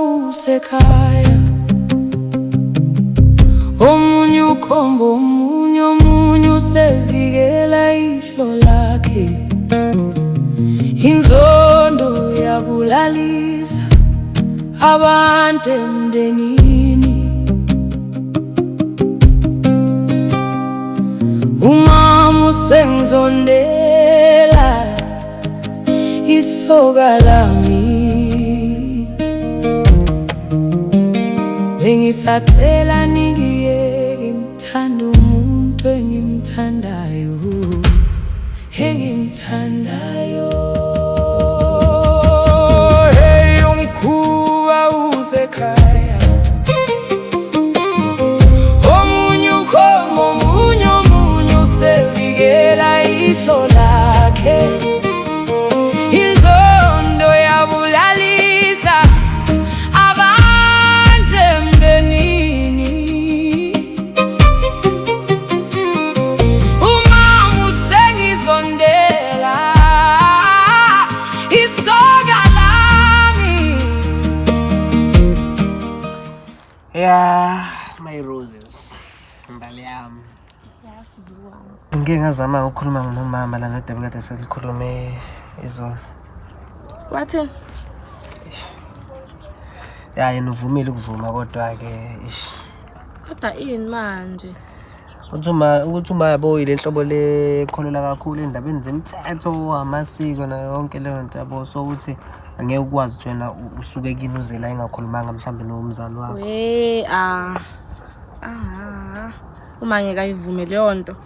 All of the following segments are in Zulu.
usekhaya. Omunye ukhomba omunye, omunye usevikela ihlo lakhe. Inzondo yabulalisa abantu emndenini. Umama usengizondela isoka lami. Bengisacela ningiyeke ngithanda umuntu engimthandayo, engimthandayo. Hey, umkhuba usekhaya. Omunye ukhomba omunye, omunye usevikela ihlo lakhe. Inzondo yabulalisa abantu emndenini. Umama usengizondela isoka lami. Yeah, my roses. Mbali yami. Ngike ngazama ukukhuluma nomama la nodaba kade selikhulume izolo. Wathini? Ya, yena uvumile ukuvuma kodwa ke ish. Kodwa ini manje? Uthi uma yabo ile nhlobo le kholelwa kakhulu endabeni zemithetho, amasiko nayo yonke leyo nto yabo, so uthi angeke ukwazi ukuthi wena usuke kini uze la engakhulumanga mhlawumbe nomzali wakho. We ah. Ah. Uma ngeke ayivume leyo nto.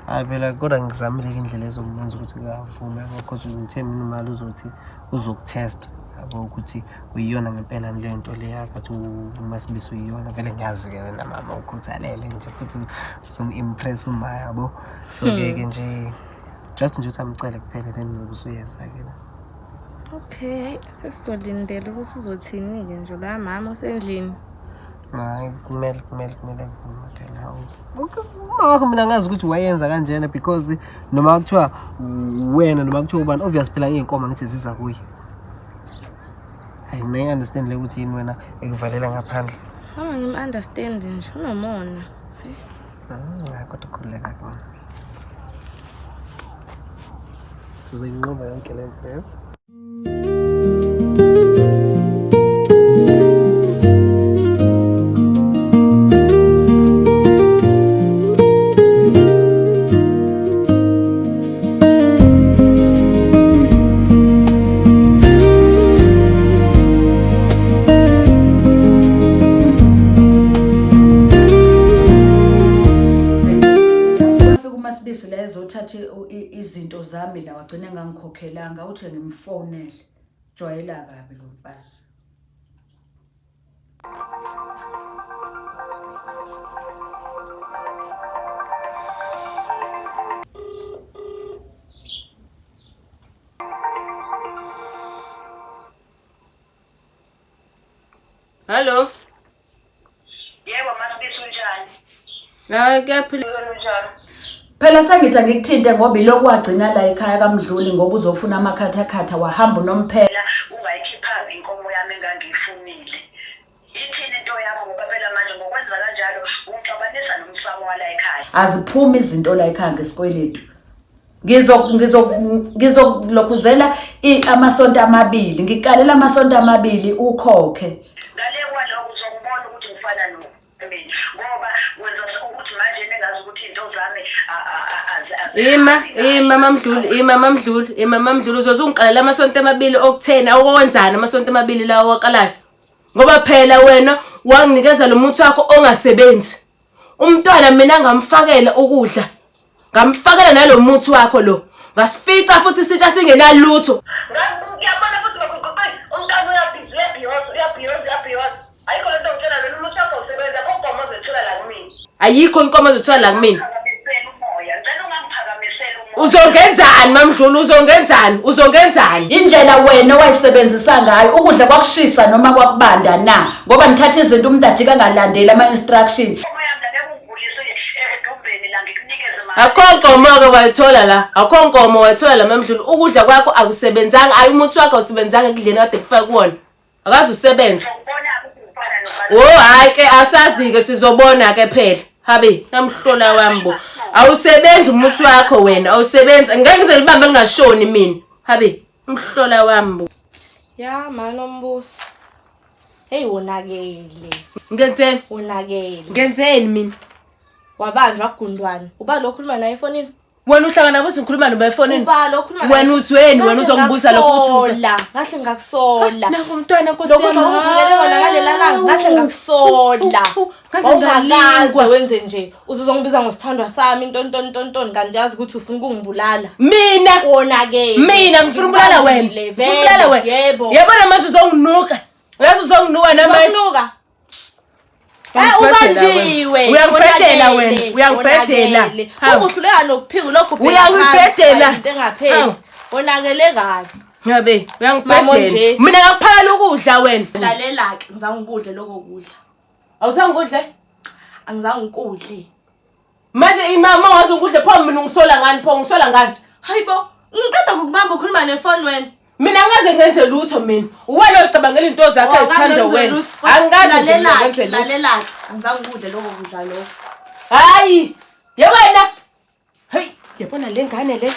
Hayi phela, kodwa ngizamile-ke indlela ezomenza ukuthi kavume, because ngithe mina imali uzothi uzokuthesta yabo ukuthi uyiyona ngempela le nto leya kathi uMasibisi uyiyona vele. Ngiyazi-ke wena mama ukhuthalele nje futhi uzomu-impress uma yabo, so-ke ke nje just nje ukuthi amcele kuphela, then uzobe usuyeza-ke la. Okay, sesizolindela ukuthi uzothini-ke nje la mama usendlini. Hayi, kumele avume phela. Hawu. Uma wakho mina ngazi ukuthi wayenza kanjena, because noma kuthiwa wena noma kuthiwa ubani, obvious phela iy'nkomo ngithi ziza kuye. Hayi, mina ngi-understand le ukuthi yini wena ekuvalela ngaphandle. Mama ngim-understand nje, unomona. Hayi, kodwa khululeka ke mama. Sizoyinqoba yonke le nto, yes? Wafika uMasibisi la ezothatha izinto zami la, wagcina engangikhokhelanga, uthi ngimfonele. Jwayela kabi lo mfazi. Hallo. Yebo, Masibisi, unjani? Hayi, kuyaphila. Unjani? Phela sengithi angikuthinte ngoba ilokhu wagcina la ekhaya kaMdluli, ngoba uzofuna amakhathakhatha, wahamba unomphela. Phela ungayikhiphanga inkomo yami engangiyifunile. Ithini into yakho, ngoba phela manje ngokwenza kanjalo ungixabanisa nomsamo wala ekhaya. Aziphumi izinto la ekhaya ngesikweletu. Ngizo ngizo ngizokulokhuzela amasonto amabili, ngikalela amasonto amabili ukhokhe. Ngale kwalokho uzokubona ukuthi ngifana no mina, ngoba wenza ukuthi manje nengazi ukuthi into zami Ima, ima mamdluli, ima mamdluli, ima mamdluli, uzoze ungixelela amasonto amabili okuthena okwenzani amasonto amabili lawo wakalayo. Ngoba phela wena wanginikeza lo muthi wakho ongasebenzi. Umntwana mina ngamfakela ukudla. Ngamfakela nalo muthi wakho lo. Ngasifica futhi isitsha singenalutho. Ngiyabona futhi bakuqoqe umntwana uyabhiza, uyabhiyoza, uyabhiyoza, uyabhiyoza. Ayikho lento ngitshela lona, umuthi wakho usebenza akho nkomo ozethula la kumina. Ayikho inkomo ozothola la kumina. Phakamisela umoya, ngicela ungangiphakamiseli umoya. Uzongenzani mamdluli, uzongenzani? Uzongenzani? Indlela wena owayisebenzisa ngayo ukudla kwakushisa noma kwakubanda na, ngoba nithatha izinto umuntu ajike angalandeli ama-instruction. Inkomo yami la ngeke ungigulise edumbeni la, ngikunikeze mali. Akho nkomo-ke wayithola la, akho nkomo wayithola la mamdluli. Ukudla kwakho akusebenzanga, ayi umuthi wakho awusebenzanga ekudleni kade kufake kuwona. Akaze usebenze. Uzokubona. Oh hayi ke asazi-ke sizobona-ke phela. Habe, namhlola wami bo. Awusebenzi umuthi wakho wena, awusebenzi. Ngeke ngize libambe ngingashoni mina. Habe, umhlola wami bo. Ya mani ombuso. Hey wonakele. Ngenzeni? Wonakele. Ngenzeni mina? Wabanjwa gundwane. Uba lo khuluma naye efonini? Wena uhlangana kuthi ngikhuluma noba efonini. Uba lo khuluma naye. Wena uzweni wena uzongibuza lokho ukuthi uze. Ngakusola, Ngahle ngakusola. Nangu umntwana nkosi Lokhu ngiphakele kona ngalela langa ngahle ngakusola. Ngaze Wawungakaze ngalingwa. wenze nje. Uzozongibiza ngosithandwa sami nton nton nton nton kanti yazi ukuthi ufuna ukungibulala. Mina Wonakele. mina ngifuna ukubulala wena. Ngikubambile, Ngifuna ukubulala vele, wena. Yebo. Yabona manje uzonginuka. Uyazi uzonginuka namanje. Uzokunuka. Eh Uyangibhedela wena. ubanjiwe. Uyangibhedela wena. Wonakele, Uyangibhedela. wonakele. Hawu. Ukuhluleka nokuphika lokhu ubheka Uyangibhedela. phansi, into engapheli. Hawu. Wonakele kabi. Ngabe Mama uyangibhedela. nje. Mina ngakuphakela ukudla wena. Lalela ke ngizange ngikudle lokho kudla. Awuzange ukudle? Angizange ngikudle. Manje imama wazi ukudle pho mina ungisola ngani pho ungisola ngani? Hayibo, ngiqeda ukubamba ukhuluma nefoni wena. Mina angaze ngenze lutho mina. Uwena ocabangela into zakho ezithanda wena. Angikaze nje mina Lalela ngenze ke, lutho. lalela ke. Angizange ngikudle lokho kudla lokho. Hayi, ye wena. Hey, yabona le ngane le.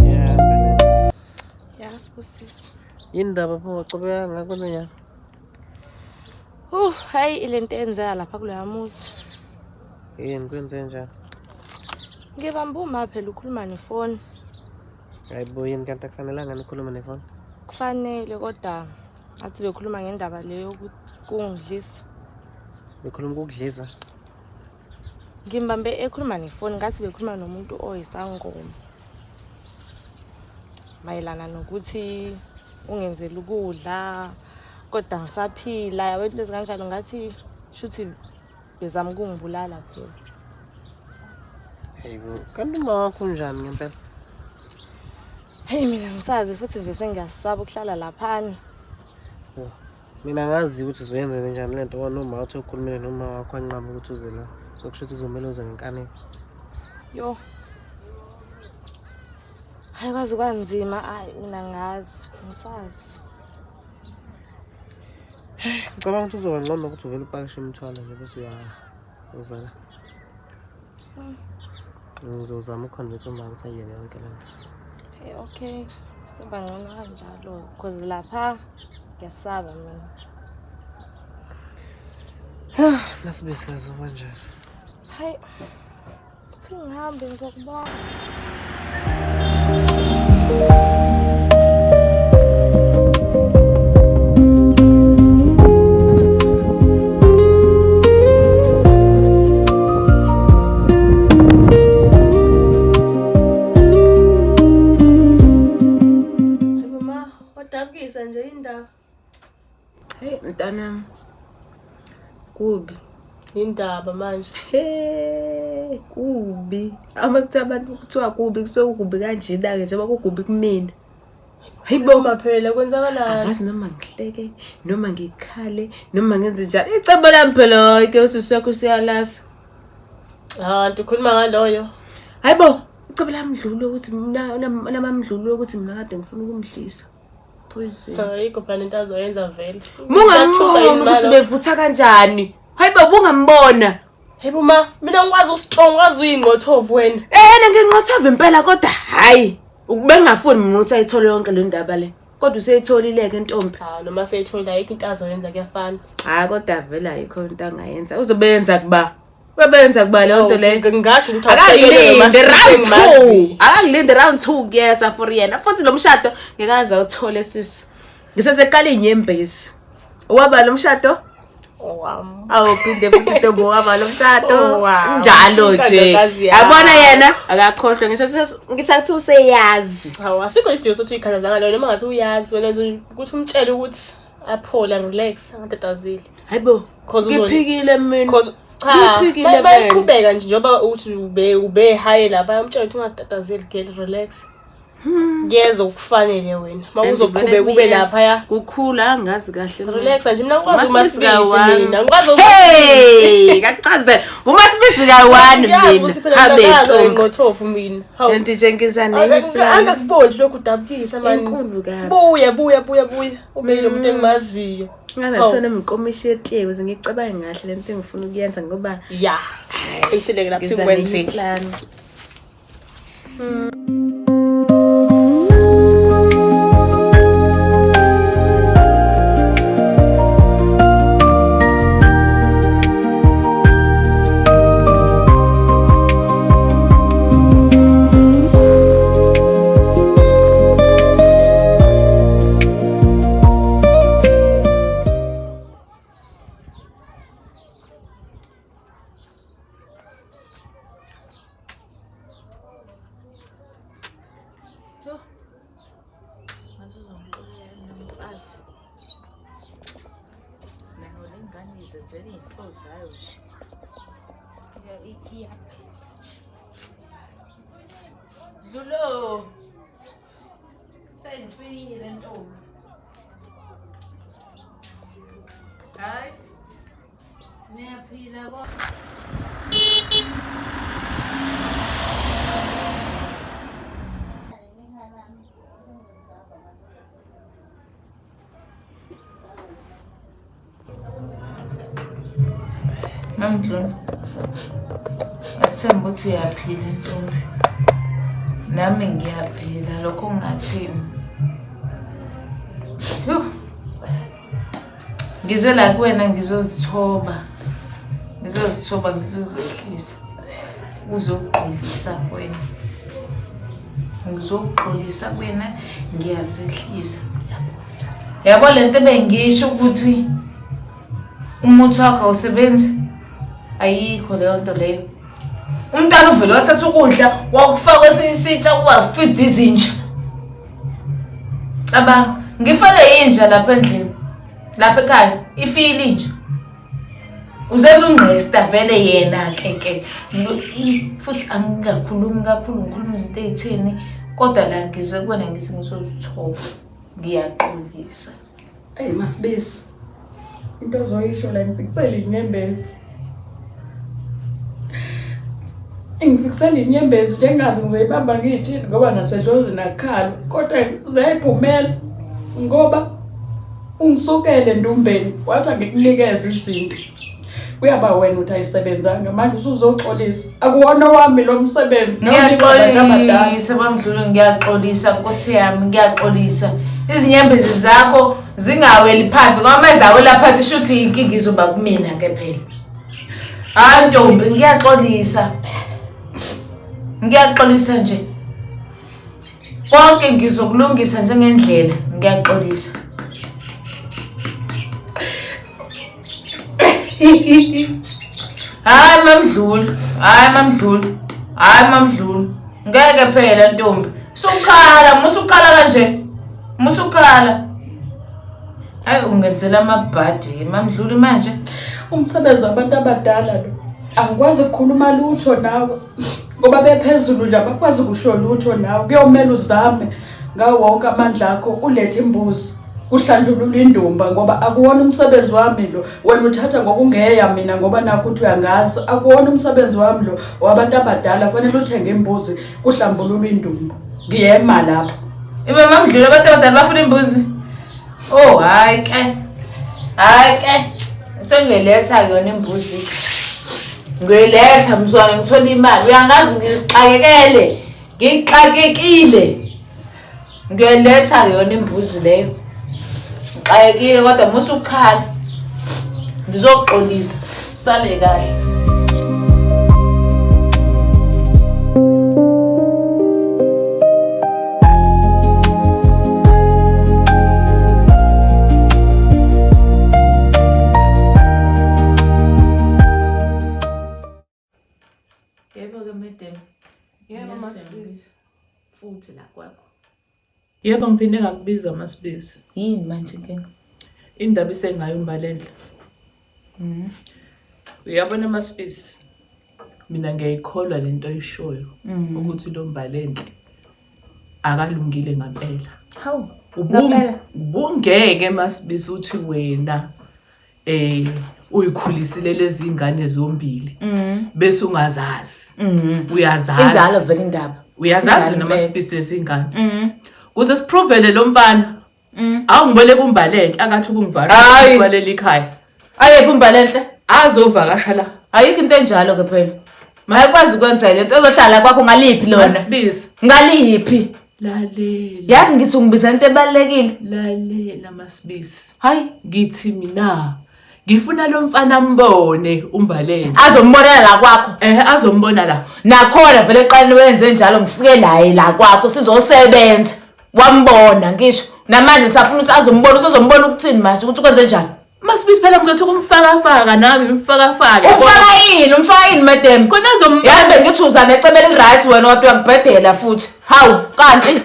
Yeah, phela. Ya sibusiso. Yini ndaba pho wacobeka ngakho njani? Hayi ilento eyenzeka lapha kuloya muzi. Yini kwenze njani? Ngibamba uma phela ukhuluma nefoni. Hayibo yini kanti akufanelanga nikhulume nefoni? Kufanele kodwa athi bekhuluma ngendaba leyo kungidlisa. Bekhuluma ukukudlisa. Ngimbambe ekhuluma nefoni ngathi bekhuluma nomuntu oyisangoma. Mayelana nokuthi ungenzela ukudla kodwa ngisaphila yabo into ezikanjalo ngathi shuthi bezama ukungibulala phela. Hayibo, kanti uma wakho unjani ngempela? Hey mina ngisazi futhi nje sengiyasaba ukuhlala laphana. Mina ngazi ukuthi uzoyenza kanjani lento ngoba noma uthi ukhulumile noma wakho wanqaba ukuthi uze la. So kusho ukuthi kuzomele uze ngenkani. Yo. Hayi kwazi kwanzima ayi mina ngazi ngisazi. Ngicabanga ukuthi uzoba ngcono ukuthi uvele upakishe imithwalo nje bese uya uza la. Ngizozama ukuconvince uma ukuthi ayiyeke yonke le nto. Hey okay. Soba ngcono kanjalo cause lapha ngiyasaba mina. Nasibe siyazoba njalo. Hayi. Uthi ngihambe ngizokubona. Yebo ma, wadabukisa nje indaba. Hey mntanami. Kubi. Indaba manje. Hey, kubi. Ama kuthiwa abantu kuthiwa kubi kusuke kubi kanjena-ke njengoba kukubi kumina. Hayibo. Uma phela kwenzakalani? Angazi noma ngihleke noma ngikhale noma ngenze njani. Icebo lami phela hayi ke usisi wakho usiyalasa. Ah, nti ukhuluma ngaloyo. Hayibo, icebo lami dlule ukuthi mina namamdlule ukuthi mina kade ngifuna ukumdlisa. Poison. Ayikho phela into azoyenza vele. Mungambona ukuthi bevutha kanjani. Hayibo bungambona. Hayibo ma, mina ngikwazi ustrong, ngikwazi uyingqothovu wena. Eh nginqothova impela kodwa hayi ukubengafuni mina ukuthi ayithole yonke le ndaba le. Kodwa useyitholile-ke ntombi. Ah, noma seyitholile ayikho into azoyenza kuyafana. Hayi kodwa vele ayikho into angayenza. Uzobe yenza kuba. Uyobe yenza kuba leyo nto leyo. Ngingasho ukuthi Akakulinde round 2. Akakulinde round 2 kuyesa for yena. Futhi lo mshado ngeke aze awuthole sisi. Ngisesekala inyembezi. Waba lo mshado? Owami. Awuphinde futhi ntombi wama lo mshado. Owami. Njalo nje. Intandokazi yami. Yabona yena akakhohlwa ngisho ngisho kuthi useyazi. Hawu, asikho isidingo sokuthi uyikhathaza ngalo noma ngathi uyazi wena nje ukuthi umtshele ukuthi aphole, relax, angatatazeli. Hayibo. Cause uzona Ngiphikile mina. cause cha, Ngiphikile vele. bayiqhubeka nje njengoba uthi ube high lapha, umtshele ukuthi ungatatazeli girl, relax. Kuyeza okufanele wena. Uma And uzoqhubeka vele ube kuyeza. laphaya. Kukhula angazi kahle mina. Relax nje mina ngikwazi Umasibisi umasibisi ka-one. mina. Ngikwazi Hey, kachaze. Umasibisi ka-one Ngiyazi mina. ukuthi phela Habe mina ngazi ntombi. ngqothofu mina. Hawu. And nje ngiza nenye plan. Angakuboni nje lokhu udabukisa mani. Enkulu kabi. Buya buya buya buya. Ube lo muntu engimaziyo. Ngathola imikomishi yetiye ukuze ngicabange kahle lento engifuna ukuyenza ngoba Ya. Ngisileke lapho ngiza nenye sikwenzile. plan. Nomfazi. Nayo le ngane izenzela iy'nto zayo nje. Iyaphila nje. Dlulo. Sengifikile ntombi. Hayi. Niyaphila ko. Mamdlula, asithembe ukuthi uyaphila ntombi. Nami ngiyaphila, lokho kungathini. Yhu. Ngize la kuwena ngizozithoba. Ngizozithoba, ngizozehlisa. Uzokuxolisa kuwena. Ngizokuxolisa kuwena, ngiyazehlisa. Yabo lento ebengisho ukuthi umuthi wakho awusebenzi, ayikho leyo nto leyo. Umntwana uvele wathatha ukudla wakufaka kwesinye isitsha wafida izinja. Cabanga, ngifele inja lapha endlini, lapha ekhaya, ifile inja. Uzenza ungqesta vele yena ke ke. Futhi angingakhulumi kakhulu, ngikhuluma izinto ey'theni, kodwa la ngize kuwena ngithi ngizozithoba, ngiyaxolisa. Eyi Masibisi, into ozoyisho la ngifikisele inyembezi. Ingifikisele inyembezi nje engazi ngizoyibamba ngiyithini ngoba nasedlozini akukhali, kodwa ziyayiphumela ngoba ungisukele endumbeni wathi angikunikeze izinto. Kuyaba wena uthi ayisebenzanga, manje usuzoxolisa. Akuwona owami lo msebenzi. Ngiyaxolisa bamdlulu, ngiyaxolisa nkosi yami, ngiyaxolisa. Izinyembezi zakho zingaweli phansi ngoba uma zawela phansi shuthi inkinga izoba kumina ke phela. Hayi ntombi, ngiyaxolisa. Ngiyaxolisa nje. Konke ngizokulungisa njengendlela, ngiyaxolisa. Hayi mamdlulu, hayi mamdlulu, hayi mamdlulu. Ngeke phela ntombi. Sukhala, musukhala kanje. Musukhala. Hayi ungenzela amabhadi mamdlulu manje. Umsebenzi wabantu abadala lo. Angikwazi ukukhuluma lutho nawe ngoba bephezulu nje abakwazi ukusho lutho nawe. Kuyomela uzame ngawo wonke amandla akho ulethe imbuzi. Kuhlanjululwa indumba ngoba akuwona umsebenzi wami lo. Wena uthatha ngokungeya mina ngoba nakho uthi uyangazi. Akuwona umsebenzi wami lo wabantu abadala, kufanele uthenge imbuzi kuhlambululwa indumba. Ngiyema lapho. Ibe mamdlulu abantu abadala bafuna imbuzi. Oh hayi ke. Hayi ke. Sengiyoletha yona imbuzi. Ngiyoletha mzwana ngithola imali. Uyangazi ngixakekele. Ngixakekile. Ngiyoletha yona imbuzi leyo. Ngixakekile kodwa musukhala. Ngizokuxolisa. Sale kahle. Yebo, ngiphinde ngakubiza Masibisi. Yini manje inkinga? Indaba isengayo uMbalenhle. Uyabona Masibisi, mina ngiyayikholwa lento oyishoyo ukuthi lo Mbalenhle akalungile ngampela. Hawu, ngampela. Ubungeke Masibisi uthi wena uyikhulisile lezi ngane zombili bese ungazazi. Uyazazi. Injalo vele indaba. Uyazazi noma Masibisi lezi ngane. Kuze siprovele lo mfana. Awungibole kuMbalenhle akathi ukungivakasha kwaleli khaya. Ayephi uMbalenhle? Azovakasha la. Ayikho into enjalo ke phela. Ayikwazi ukwenza lento ozohlala kwakho ngaliphi lona? Masibisi. Ngaliphi? Lalela. Yazi ngithi ungibiza into ebalekile. Lalela Masibisi. Hayi, ngithi mina ngifuna lo mfana ambone uMbalenhle. Azombonela la kwakho. Azombona la. Nakhona vele eqaleni wenze njalo ngifike laye la kwakho sizosebenza. Wambona ngisho. Namanje safuna ukuthi azombona, usozombona ukuthini manje ukuthi ukwenze njani? Masibisi phela ngizothi kumfakafaka nami ngimfakafake. Umfaka yini? Umfaka yini madam? Khona azombona. Yazi bengithi uza necebe eli-right wena kodwa uyangibhedela futhi. Hawu, kanti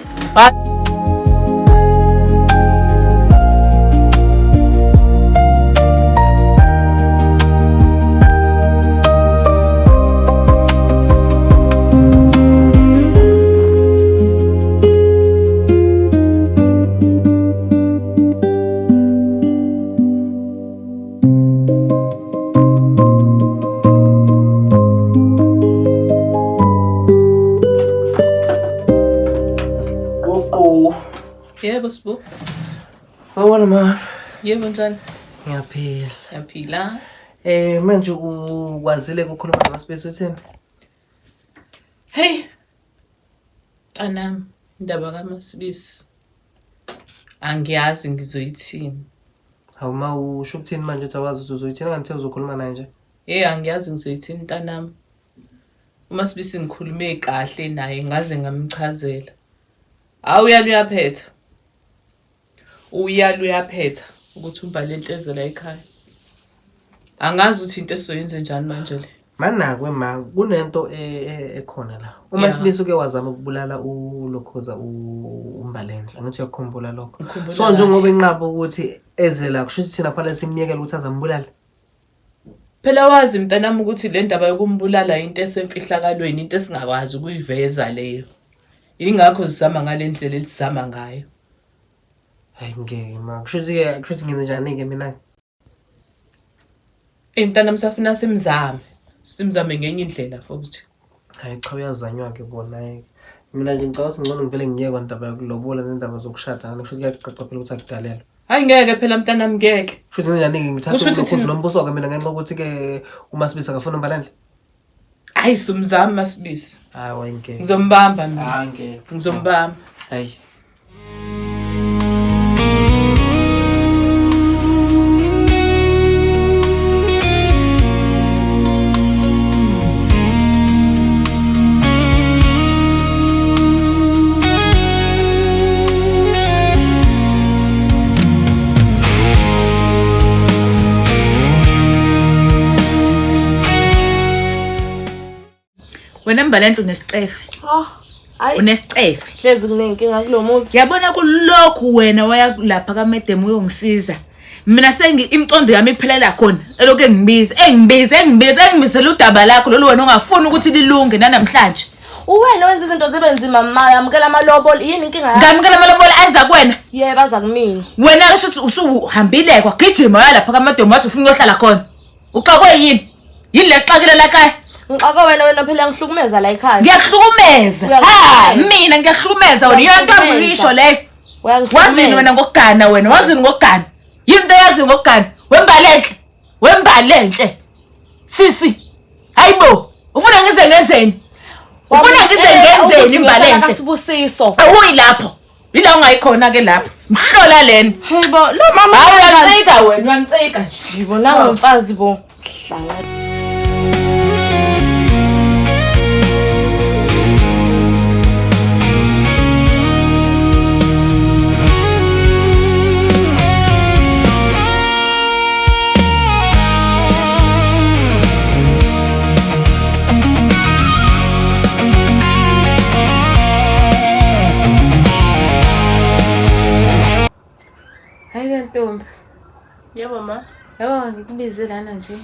Yebo Sibu. Sawubona ma. Yebo njani? Ngiyaphila. Ngiyaphila. Manje ukwazile ukukhuluma noMasibisi uthini? Hey. Anami indaba kaMasibisi. Angiyazi ngizoyithini. Hawu ma usho ukuthini manje uthi awazi ukuthi uzoyithini ngangithe uzokhuluma naye nje? Hey angiyazi ngizoyithini mntanami. UMasibisi ngikhulume kahle naye ngaze ngamchazela. Hawu uyala uyaphetha. Uyala uyaphetha ukuthi uMbalenhle eze la ekhaya. Angazi ukuthi into esizoyenza njani manje le. Manakwe ma kunento ekhona la. UMasibisi uke wazama ukubulala uLokhoza uMbalenhle. Angithi uyakukhumbula lokho. So njengoba enqaba ukuthi eze la kusho ukuthi thina kufanele simyekele ukuthi azambulale. Phela wazi mntanami ukuthi le ndaba yokumbulala into esemfihlakalweni, into esingakwazi ukuyiveza leyo. Ingakho sizama ngale ndlela esizama ngayo. Hayi ngeke ma, kusho ukuthi ngenze njani ke mina? Mntanami safuna simzame. Simzame ngenye indlela futhi. Hayi cha uyazanywa ke bona. Mina nje ngicabanga ukuthi ngcono ngivele ngiyeke kwandaba yokulobola nendaba zokushada, kusho ukuthi kuyacaca phela ukuthi akudalelwa. Hayi ngeke phela mntanami ngeke. Kusho ukuthi njani ngithatha ulokhozi lombuso ke mina ngenxa yokuthi ke uMasibisi akafuna uMbalenhle. Hayi simzama Masibisi. Hayi ngeke. Ngizombamba mina. Hayi ngeke. Ngizombamba. Hayi. Wena Mbalenhle unesicefe. Unesicefe. Hlezi kunenkinga kulomuzi. Yabona kulokhu wena waya lapha kaMedem uyongisiza. Mina sengi imcondo yami iphelela khona. Elokhu engibiza, engibizela udaba lakho lolu wena ongafuni ukuthi lilunge nanamhlanje. Uwena wenza izinto zibe nzima mama, yamukela amalobolo. Yini inkinga yakho? Ngamukela amalobolo aza kuwena. Yebo aza kumina. Wena kusho ukuthi usuhambile kwagijima waya lapha kaMedem wathi ufuna ukuyohlala khona. Uxakwe yini? Yini lexakile la ekhaya? Ngixaka wena phela ngihlukumeza la ekhaya. Ngiyahlukumeza. Ha, mina ngiyahlukumeza wena. Yonke ngisho leyo. Wazini wena ngokugana wena? Wazini ngokugana? Yini into yazi ngokugana? Wembalenhle. Wembalenhle. Sisi. Hayibo, ufuna ngize ngenzeni? Ufuna ngize ngenzeni Mbalenhle? Sibusiso. Awuyi lapho. Yila ungayikhona ke lapho. Mhlola lena. Hayibo, lo mama uyancika wena, uyancika nje. Ngibona ngomfazi bo. Hlanga. Hayi-ke ntombi. Yebo ma. Yabo ngikubize lana nje.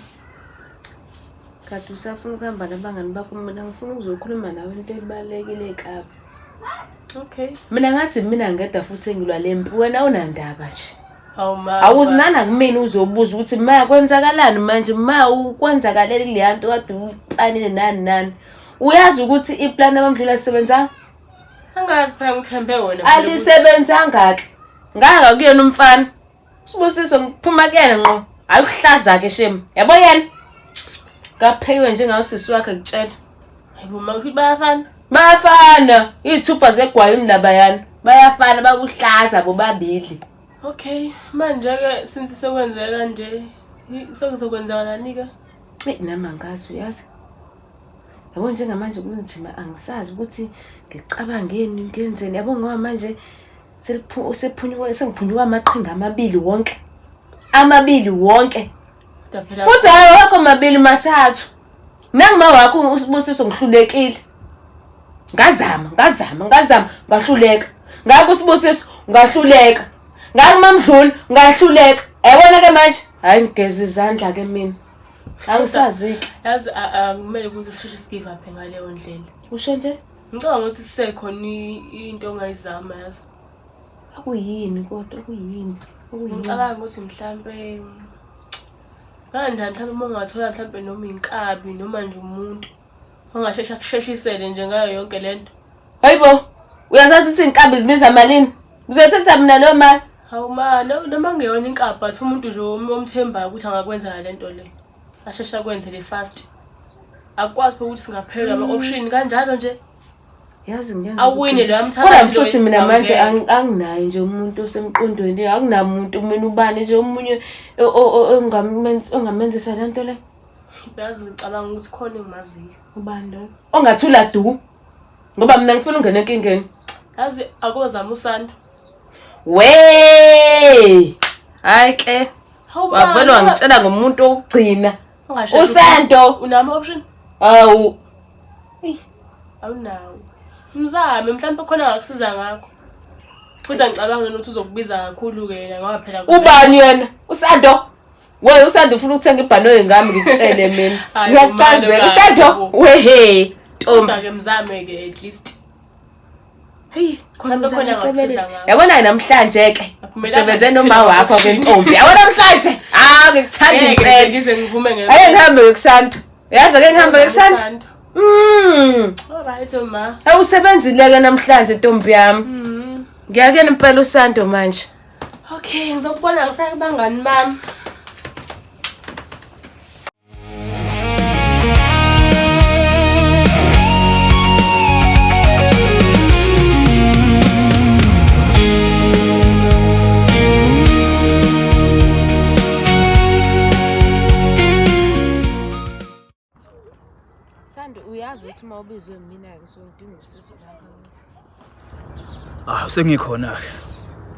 Kade usafuna ukuhamba nabangani bakho mina ngifuna ukuzokhuluma nawe into ebalulekile kabi. Okay. Mina ngathi mina ngedwa futhi engilwa le mpi wena awunandaba nje. Hawu ma. Awuzinana kumina uzobuza ukuthi ma kwenzakalani manje ma ukwenzakaleli leya nto kade uyiplanile nani nani. Uyazi ukuthi iplani abamdlula alisebenzanga? Angazi phela ngithembe wena. phela ukuthi- Alisebenzanga-ke. Ngaka kuyena umfana. Sibusiso ngiphuma kuyena ngqo. Hayi ukuhlaza-ke shem. Yabo yena? Kaphekiwe njengawo sisi wakhe kutshela. Hayibo ma kusho ukuthi bayafana. Bayafana. Iy'thupha zegwayini labayana. Bayafana bakuhlaza bobabili. Okay, manje ke since sekwenzeka kanje, sekuzokwenzakalani ke? Eyi nami angazi uyazi. Yabo njengamanje kunzima angisazi ukuthi ngicabangeni ngenzeni. Yabo ngoba manje sephunyuka sengiphunyuka amaqhinga amabili wonke. Amabili wonke. Kodwa phela Futhi hayi wakho mabili mathathu. Nangima wakho uSibusiso ngihlulekile. Ngazama, ngazama, ngazama, ngahluleka. Ngakho uSibusiso ngahluleka. Ngakho Mamdluli ngahluleka. Yabona ke manje? Hayi ngigeza izandla ke mina. Angisazi-ke. Yazi akumele ukuthi sisheshe sigive up ngaleyo ndlela. Usho nje? Ngicabanga ukuthi sisekhona into ongayizama yazi. Akuyini kodwa okuyini? Okuyini? Ngicabanga ukuthi mhlampe kanjani mhlampe uma ungathola mhlampe noma inkabi noma nje umuntu ongasheshe akusheshisele nje ngayo yonke lento. Hayibo, uyazazi ukuthi inkabi zibiza malini? Ngizothatha mina leyo mali. Hawu ma, noma kungeyona inkabi but umuntu nje omthembayo ukuthi angakwenza le nto le. Asheshe akwenzele fast. Akukwazi phela ukuthi singaphelelwa ama-option kanjalo nje. Yazi ngiyazi. Awine ukuthi- loya mthakathi Kodwa futhi loyo, mina manje awungeke. anginaye nje umuntu osemqondweni, akunamuntu mina ubani nje omunye ongamenzisa le nto le. Yazi ngicabanga ukuthi khona engimaziyo. Ubani lo? Ongathula du. Ngoba mina ngifuna ungena enkingeni. Yazi akozama usanda. We! Hayi ke. Hawu ma, Wavele wangitshela ngomuntu wokugcina. ungasheshe Usando. Unama option? Awu. Awunawo. Mzame mhlawumbe khona angakusiza ngakho. Futhi angicabangi ukuthi uzokubiza kakhulu ke yena ngoba phela Ubani yena? Usando. We usando ufuna ukuthenga ibhanoyi ngami ngikutshele mina. Hayi, Ngiyakuchazela umalo usando. kahle. Wehe. Ntombi. Kodwa ke mzame ke at least. Hey, khona Mhlawumbe khona angakusiza ngakho. Yabona namhlanje ke. Akumelanga Usebenze noma siphele wakho ke ama-option. ntombi. Yabona namhlanje. Ah, ngikuthanda Ngeke nje impela. ngize ngivume ngeke. Ake ngihambe yokusanda. Yazi ake ngihambe yokusanda. Usando. Alright ma. Awusebenzile ke namhlanje ntombi yami. Ngiyakena impela usando manje. Okay, ngizokubona ngisaya kubangani bami. Sando uyazi ukuthi uma ubizwe mina ke so ngidinga usizo lakho ngithi. Ah, sengikhona-ke.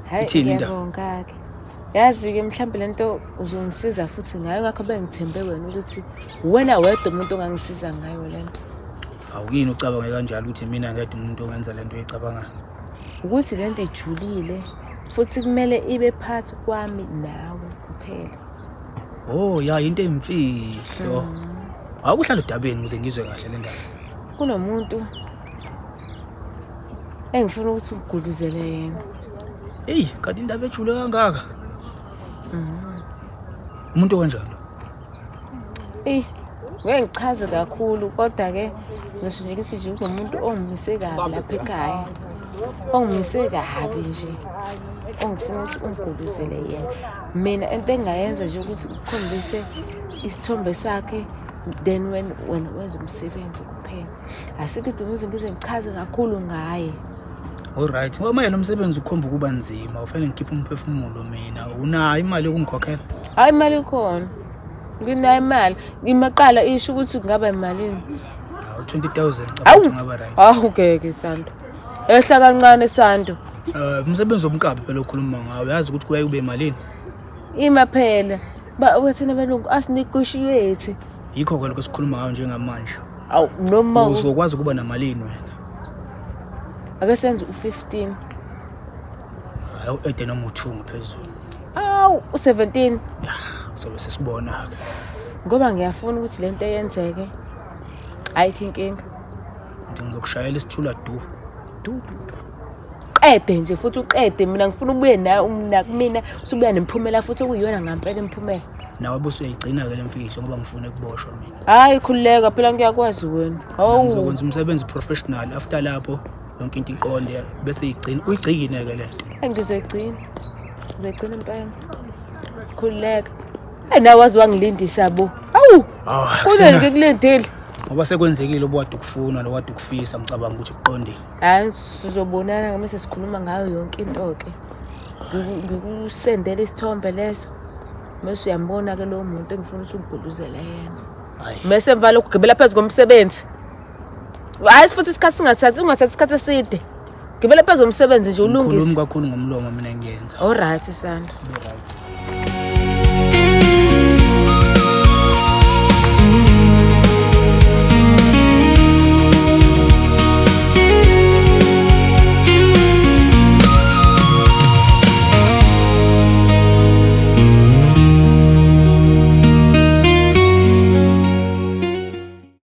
Hayi Ithini indaba? ngiyabonga ke. Yazi ke mhlawumbe lento uzongisiza futhi ngayo ngakho bengithembe wena ukuthi wena wedwa umuntu ongangisiza ngayo lento. Awukini ucabange kanjalo ukuthi mina ngedwa umuntu ongenza lento oyicabangayo. Ukuthi lento ijulile futhi kumele ibe phakathi kwami nawe kuphela. Oh, ya into eyimfihlo. Awukuhlala odabeni ukuze ngizwe kahle le ndaba. Kunomuntu engifuna ukuthi uguluzele yena. Eyi, kanti indaba ejule kangaka. Umuntu okanjani lo? Eyi, ngeke ngichaze kakhulu kodwa ke ngisho nje ngithi nje kunomuntu ongimise kabi lapha ekhaya. Ongimise kabi nje. Ongifuna ukuthi ungiguluzele yena. Mina into engingayenza nje ukuthi ukukhombise isithombe sakhe then wena wena wenze umsebenzi kuphela. Asikho isidingo ukuthi ngize ngichaze kakhulu ngaye. Alright, ngoba manje lo msebenzi ukhomba ukuba nzima, ufanele ngikhiphe umphefumulo mina. Unayo imali yokungikhokhela? Hayi imali ikhona. Nginayo imali. Imaqala isho ukuthi kungaba imalini. Hawu 20,000 ngicabanga Awu. ukuthi ungaba right. Awu ngeke Sando. Ehla kancane Sando. Eh, umsebenzi womkabi phela okhuluma ngawo, uyazi ukuthi kuyaye kube imalini. Ima phela. Ba wethina belungu asinegotiate. Yikho ke lokho esikhuluma ngayo njengamanje. Awu noma Uzokwazi ukuba namalini wena? ake senze u15. Hayi u-ede noma u-2 ngaphezulu. Awu, u-17. Sobe sesibona-ke. Ngoba ngiyafuna ukuthi lento eyenzeke. Ayikho inkinga. Ngizokushayela isithula du. Du du du. Qede nje futhi uqede mina ngifuna ubuye nawe mina kumina usubuya nemiphumela futhi okuyiyona ngampela imiphumela. Nawe bese uyayigcina-ke le mfihlo ngoba ngifuna ukuboshwa mina. Hayi khululeka phela ngiyakwazi wena. Hawu. Ngizokwenza umsebenzi professional after lapho yonke into iqonde bese igcina uyigcine-ke le nto. Hayi ngizoyigcina. Ngizoyigcina impela. Khululeka. Hayi nawe waze wangilindisa bo. Hawu. Kule ngikulindile. Ngoba sekwenzekile obukade ukufuna nokade ukufisa ngicabanga ukuthi kuqondile. Hayi sizobonana ngame sesikhuluma ngayo yonke into ke. Ngikusendela isithombe leso. Mase uyambona ke lowo muntu engifuna ukuthi ungigudluzele yena. Mase emva lokho gibela phezu komsebenzi. Hayi futhi isikhathi singathathi ungathathi isikhathi eside. Gibela phezu komsebenzi nje ulungise. Ngikhuluma kakhulu ngomlomo mina ngiyenza. All right Sandra. Right.